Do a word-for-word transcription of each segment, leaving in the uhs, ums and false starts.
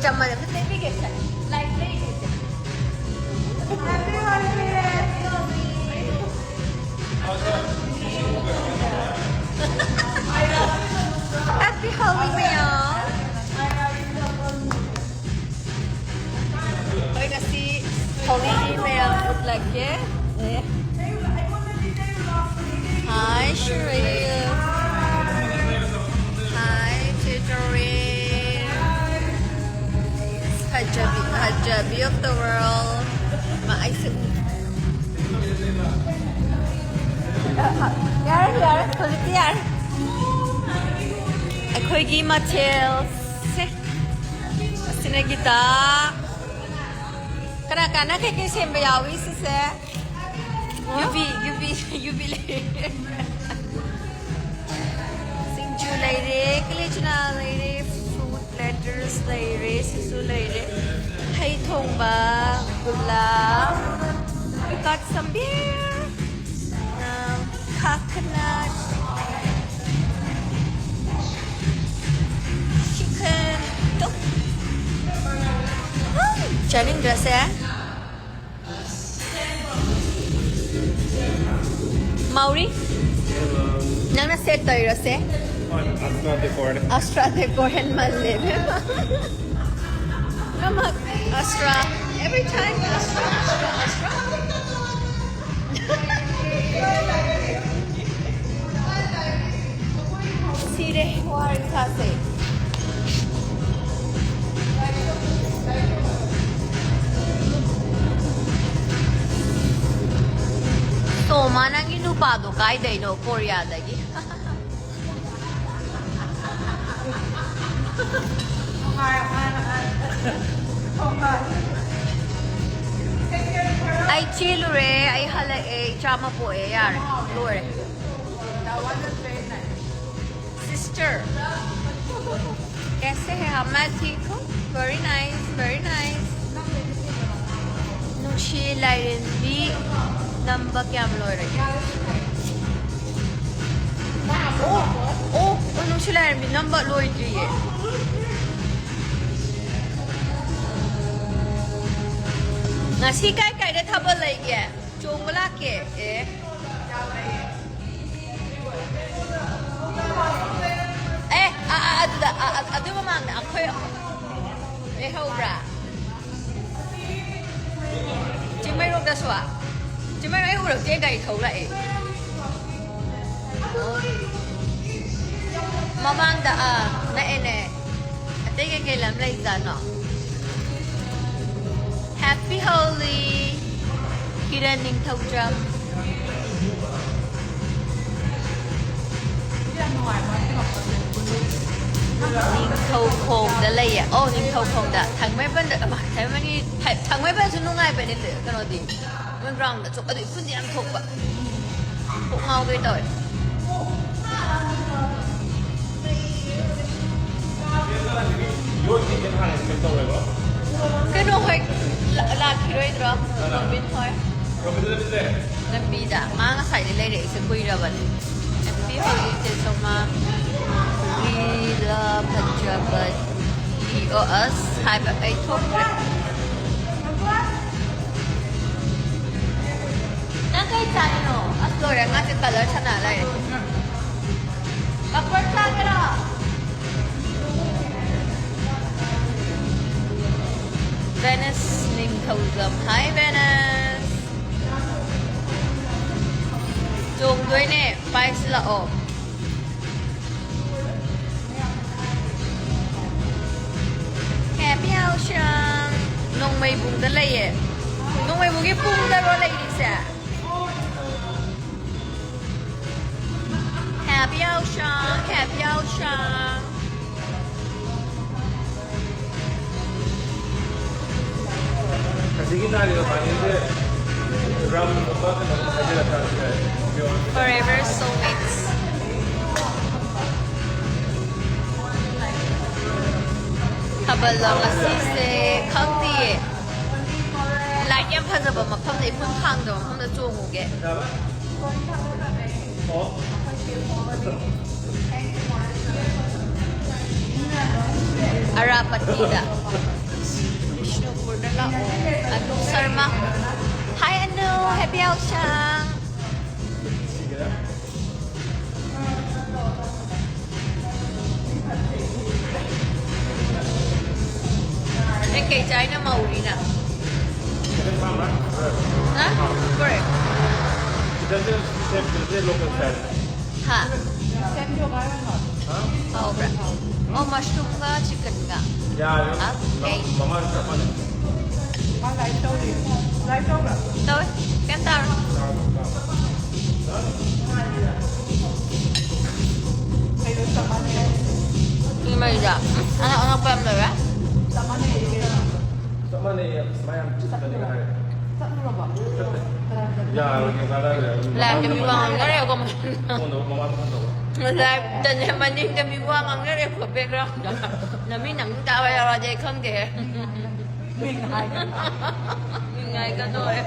ꯆꯞ ꯃꯥꯟꯅꯩ꯫ ꯑꯝꯇ ꯇꯩꯕꯤꯒꯦ ꯁꯦ꯫ ꯂꯥꯏꯠ ꯂꯩꯔꯤꯁꯦ꯫ Happy holiday! Happy Holi, ꯃꯌꯥꯝ꯫ ꯑꯩꯈꯣꯏ ꯉꯁꯤ ꯍꯣꯂꯤꯒꯤ ꯃꯌꯥꯝ ꯎꯠꯂꯛꯀꯦ꯫ ꯑꯦ꯫ Hi, Shireen. Hi, Tutorial. ꯐꯖꯕꯤ, ꯐꯖꯕꯤ of the world. ꯃꯥ, ꯑꯩꯁꯨ ꯌꯥꯔꯦ, ꯌꯥꯔꯦ, ꯍꯧꯖꯤꯛꯇꯤ ꯌꯥꯔꯦ꯫ ꯑꯩꯈꯣꯏꯒꯤ ꯃꯊꯦꯜꯁꯦ ꯑꯁꯤꯅ ꯒꯤꯇꯥ꯫ ꯀꯅꯥ ꯀꯅꯥ ꯀꯩꯀꯩ ꯁꯦꯝꯕ ꯌꯥꯎꯏ ꯁꯤꯁꯦ? ꯌꯨꯕꯤ, ꯌꯨꯕꯤ, ꯌꯨꯕꯤ ꯂꯩꯔꯦ꯫ ꯁꯤꯡꯖꯨ ꯂꯩꯔꯦ, ꯀꯂꯦꯖꯅꯥ ꯂꯩꯔꯦ, fruit platters ꯂꯩꯔꯦ, ꯁꯤꯁꯨ ꯂꯩꯔꯦ꯫ ꯍꯩ ꯊꯣꯡꯕ, ꯒꯨꯂꯥ, we got some beer, um, coconut, chicken. ꯆꯥꯅꯤꯡꯗ꯭ꯔꯁꯦ? ꯃꯥꯎꯔꯤ, ꯅꯪꯅ ꯁꯦꯠ ꯇꯧꯔꯤꯔꯣꯁꯦ? ꯑꯁꯇ꯭ꯔꯥ ꯗꯦꯀꯣꯔꯅꯦ꯫ ꯑꯁꯇ꯭ꯔꯥ ꯗꯦꯀꯣꯔ ꯍꯦꯟꯃꯜꯂꯦ, ꯏꯕꯦꯝꯃ꯫ ꯅꯃꯛ ꯑꯁꯇ꯭ꯔꯥ, every time ꯑꯁꯇ꯭ꯔꯥ, ꯑꯁꯇ꯭ꯔꯥ, ꯑꯁꯇ꯭ꯔꯥ꯫ ꯁꯤꯔꯦ, ꯋꯥꯔꯦ ꯏꯁꯥꯁꯦ꯫ ꯁꯣꯃꯥ, ꯅꯪꯒꯤ ꯅꯨꯄꯥꯗꯣ ꯀꯥꯏꯗꯩꯅꯣ? ꯀꯣꯔꯤꯌꯥꯗꯒꯤ꯫ ꯑꯩ ꯆꯦꯜꯂꯨꯔꯦ, ꯑꯩ ꯍꯜꯂꯛꯑꯦ, ꯏꯆꯥ ꯑꯃ ꯄꯣꯛꯑꯦ, ꯌꯥꯔꯦ, ꯂꯣꯏꯔꯦ꯫ Sister, कैसे हैं आप? मैं ठीक हूँ। Very nice, very nice. ꯅꯨꯡꯁꯤ ꯂꯥꯏꯔꯦꯝꯕꯤ ꯅꯝꯕ ꯀꯌꯥꯝ ꯂꯣꯏꯔꯒꯦ? ꯑꯣ, ꯑꯣ, ꯑꯣ, ꯅꯨꯡꯁꯤ ꯂꯥꯏꯔꯦꯝꯕꯤ ꯅꯝꯕ ꯂꯣꯏꯗ꯭ꯔꯤꯌꯦ꯫ ꯉꯁꯤ ꯀꯥꯏ ꯀꯥꯏꯗ ꯊꯥꯕꯜ ꯂꯩꯒꯦ? ꯆꯣꯡꯕ ꯂꯥꯛꯀꯦ꯫ ꯑꯦ꯫ ꯑꯦ, ꯑ, ꯑ, ꯑꯗꯨꯗ, ꯑ, ꯑ, ꯑꯗꯨ ꯃꯃꯥꯡꯗ ꯑꯩꯈꯣꯏ ꯂꯩꯍꯧꯕ꯭ꯔꯥ? ꯆꯤꯡꯃꯩꯔꯣꯡꯗꯁꯨ? ꯆꯤꯡꯃꯩꯔꯣꯡ ꯑꯩ ꯎꯔꯛꯇꯦ, ꯒꯥꯔꯤ ꯊꯧ ꯂꯥꯛꯑꯦ꯫ ꯃꯃꯥꯡꯗ, ꯑꯥ, ꯅꯛꯑꯦꯅꯦ꯫ ꯑꯇꯩ ꯀꯩꯀꯩ ꯂꯝ ꯂꯩꯖꯥꯠꯅꯣ? Happy Holi, ꯀꯤꯔꯟ ꯅꯤꯡꯊꯧꯖꯝ꯫ ꯅꯤꯡꯊꯧꯈꯣꯡꯗ ꯂꯩꯌꯦ꯫ ꯑꯣ, ꯅꯤꯡꯊꯧꯈꯣꯡꯗ꯫ ꯊꯥꯡꯃꯩꯕꯟꯗ, ꯑꯃ, ꯊꯥꯡꯃꯩꯕꯟꯒꯤ-, ꯊꯥ-, ꯊꯥꯡꯃꯩꯕꯟꯁꯨ ꯅꯨꯡꯉꯥꯏꯕꯅꯦ, ꯀꯩꯅꯣꯗꯤ꯫ ꯃꯣꯏ ground ꯗ ꯆꯣ-, ꯑꯗꯨ ꯏꯐꯨꯟꯗꯤ ꯌꯥꯝ ꯊꯣꯛꯄ꯫ ꯀꯣꯛ ꯉꯥꯎꯒꯦ ꯇꯧꯋꯦ꯫ ꯀꯩꯅꯣ ꯍꯣꯏ ꯂꯥ-, ꯂꯥꯛꯈꯤꯔꯣꯏꯗ꯭ꯔꯣ? ꯔꯣꯕꯤꯟ ꯍꯣꯏ꯫ ꯂꯝꯕꯤꯗ꯫ ꯃꯥ ꯉꯁꯥꯏꯗꯩ ꯂꯩꯔꯛꯏꯁꯦ ꯀꯨꯏꯔꯕꯅꯦ꯫ Happy Holi ꯆꯦ ꯁꯣꯃꯥ꯫ ꯂꯤꯂꯥ ꯐꯖꯕ꯫ ꯑꯣ, ꯑꯁ, ꯍꯥꯏꯕ ꯑꯩ ꯊꯣꯛꯇ꯭ꯔꯦ꯫ ꯅꯪ ꯀꯩ ꯆꯥꯏꯅꯣ? ꯑꯁ, ꯂꯣꯏꯔꯦ, ꯉꯥꯁꯦ colour ꯁꯥꯟꯅ ꯂꯩꯔꯦ꯫ ꯄꯥꯄꯔ ꯆꯥꯒꯦꯔꯣ? ꯚꯦꯅꯁ ꯅꯤꯡꯊꯧꯖꯝ꯫ Hi, ꯚꯦꯅꯁ꯫ ꯆꯣꯡꯗꯣꯏꯅꯦ, ꯄꯥꯏꯁꯤꯜꯂꯛꯑꯣ꯫ ꯍꯦꯄꯤ ꯌꯥꯎꯁꯪ꯫ ꯅꯣꯡꯃꯩꯕꯨꯡꯗ ꯂꯩꯌꯦ꯫ ꯅꯣꯡꯃꯩꯕꯨꯡꯒꯤ ꯄꯨꯡꯗꯔꯣ ꯂꯩꯔꯤꯁꯦ? ꯍꯦꯄꯤ ꯌꯥꯎꯁꯪ, ꯍꯦꯄꯤ ꯌꯥꯎꯁꯪ꯫ ꯑꯁꯤꯒꯤ ꯊꯥꯔꯤꯕ ꯄꯥꯅꯤꯁꯦ ꯔꯝꯒꯨꯝꯕ ꯀꯩꯅꯣꯒꯨꯝꯕ ꯍꯥꯏꯖꯤꯜꯂꯛꯇ꯭ꯔꯁꯨ ꯌꯥꯏ꯫ Forever Soulmates꯫ ꯊꯥꯕꯜꯂꯣ ꯉꯁꯤꯁꯦ? ꯈꯪꯗꯤꯌꯦ꯫ Light ꯌꯥꯝ ꯐꯖꯕ ꯃꯐꯝꯗ, ꯏꯐꯨꯟ ꯈꯥꯡꯗꯕ ꯃꯐꯝꯗ ꯆꯣꯡꯉꯨꯒꯦ꯫ ꯑꯔꯥꯄꯇꯤꯗ꯫ ꯕꯤꯁꯅꯨꯄꯨꯔꯗ ꯂꯥꯛꯑꯣ꯫ ꯑꯗꯨ ꯁꯔ ꯄꯤꯌꯥꯎꯁꯥꯡ꯫ ꯅꯪ ꯀꯩ ꯆꯥꯏꯅ ꯃꯧꯔꯤꯅ? ꯍꯥ? ꯀꯣꯔꯦ꯫ ꯍꯥ? ꯍꯥꯎꯕ꯭ꯔꯥ? ꯑꯣ, ꯃꯁꯔꯨꯝꯒ ꯆꯤꯛꯀꯟꯒ꯫ ꯌꯥꯔꯦ꯫ ꯑꯣꯀꯦ꯫ ꯃꯃꯥꯡ ꯆꯞ ꯃꯥꯟꯅꯩ꯫ ꯃꯥ ꯂꯥꯏꯔꯤꯛ ꯇꯧꯔꯤ꯫ ꯂꯥꯏꯔꯤꯛ ꯇꯧꯕ꯭ꯔꯥ? ꯇꯧꯋꯦ꯫ ꯀꯩꯝ ꯇꯧꯔꯣꯏ꯫ ꯀꯩꯅꯣ ꯆꯞ ꯃꯥꯟꯅꯩ꯫ ꯁꯤ ꯃꯩꯗ ꯑꯉꯛ ꯑꯉꯛꯄ ꯌꯥꯝ ꯂꯩꯔꯦ꯫ ꯆꯞ ꯃꯥꯟꯅꯩ ꯀꯩꯅꯣ꯫ ꯆꯞ ꯃꯥꯟꯅꯩꯌꯦ꯫ ꯃꯥ ꯌꯥꯝ ꯆꯤꯛꯄꯅꯦ ꯍꯥꯏ꯫ ꯆꯠꯂꯨꯔꯕꯣ? ꯆꯠꯇꯦ꯫ ꯀꯅꯥ ꯆꯠꯂꯨꯔꯕ? ꯌꯥꯔꯣꯏ, ꯀꯅꯥ ꯂꯩꯔꯦ? ꯂꯥꯏꯐꯇ ꯃꯤ ꯋꯥ ꯉꯥꯡꯅꯔꯦꯀꯣ꯫ ꯐꯣꯟꯗꯣ ꯃꯃꯥ ꯐꯣꯟ ꯇꯧꯕ꯫ ꯂꯥꯏꯐꯇꯅꯦ ꯃꯅꯤꯡꯗ ꯃꯤ ꯋꯥ ꯉꯥꯡꯅꯔꯦꯀꯣ background꯫ ꯅꯃꯤ ꯅꯪ ꯇꯥꯕ ꯌꯥꯎꯔꯗꯤ ꯑꯩ ꯈꯪꯗꯦꯍꯦ꯫ ꯃꯤ ꯉꯥꯏꯒꯗꯧꯔꯦ꯫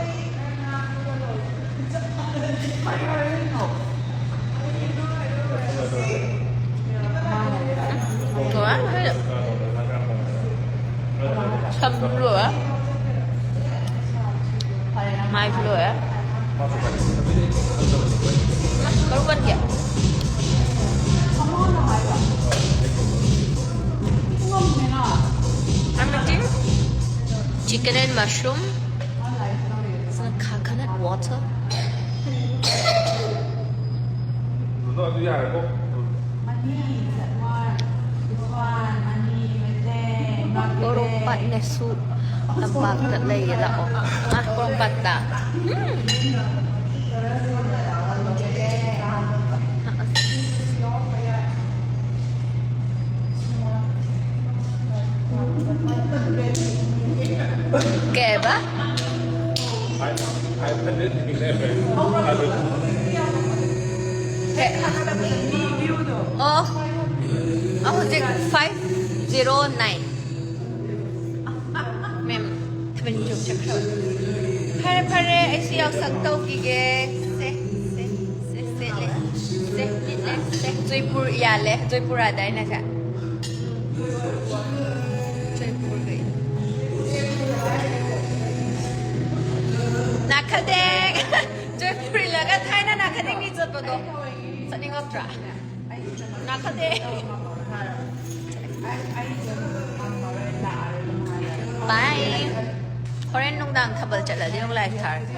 ꯁꯝꯁꯨ ꯂꯣꯏꯔꯦ꯫ ꯃꯥꯏꯁꯨ ꯂꯣꯏꯔꯦ꯫ ꯀꯔꯝ ꯀꯟꯒꯦ? I'm eating chicken and mushroom. It's in a coconut water. ꯄꯣꯔꯣꯝꯄꯥꯠꯅꯁꯨ ꯇꯝꯄꯥꯛꯇ ꯂꯩꯌꯦ, ꯂꯥꯛꯑꯣ꯫ ꯑ, ꯄꯣꯔꯣꯝꯄꯥꯠꯇ꯫ ꯎꯝ꯫ ꯀꯩꯕ? ꯑꯣ, ꯑ, ꯍꯧꯖꯤꯛ five zero nine꯫ ꯃꯦꯝ, ꯊꯥꯕꯜ ꯆꯣꯡ ꯆꯠꯈ꯭ꯔꯕ꯫ ꯐꯔꯦ, ꯐꯔꯦ, ꯑꯩꯁꯨ ꯌꯥꯎꯁꯪ ꯇꯧꯈꯤꯒꯦ꯫ ꯁꯦ, ꯁꯦ, ꯁꯦ, ꯁꯦ, ꯂꯦ꯫ ꯁꯦ, ꯂꯤꯠꯂꯦ꯫ ꯁꯦ, ꯖꯣꯏꯄꯨꯔ ꯌꯥꯜꯂꯦ꯫ ꯖꯣꯏꯄꯨꯔ ꯍꯥꯏꯗꯥꯏꯅꯦ ꯁꯦ? ꯖꯣꯏꯄꯨꯔꯒ ꯅꯥꯈꯗꯦꯡ! ꯖꯣꯏꯄꯨꯔ ꯏꯜꯂꯒ ꯊꯥꯏꯅ ꯅꯥꯈꯗꯦꯡꯒꯤ ꯆꯠꯄꯗꯣ ꯆꯠꯅꯤꯡꯉꯛꯇ꯭ꯔꯥ? ꯅꯥꯈꯗꯦꯡ! ꯕꯥꯏ! ꯍꯣꯔꯦꯟ ꯅꯨꯡꯗꯥꯡ ꯊꯥꯕꯜ ꯆꯠꯂꯗꯤ ꯑꯃꯨꯛ ꯂꯥꯏꯐ ꯊꯥꯔꯒꯦ꯫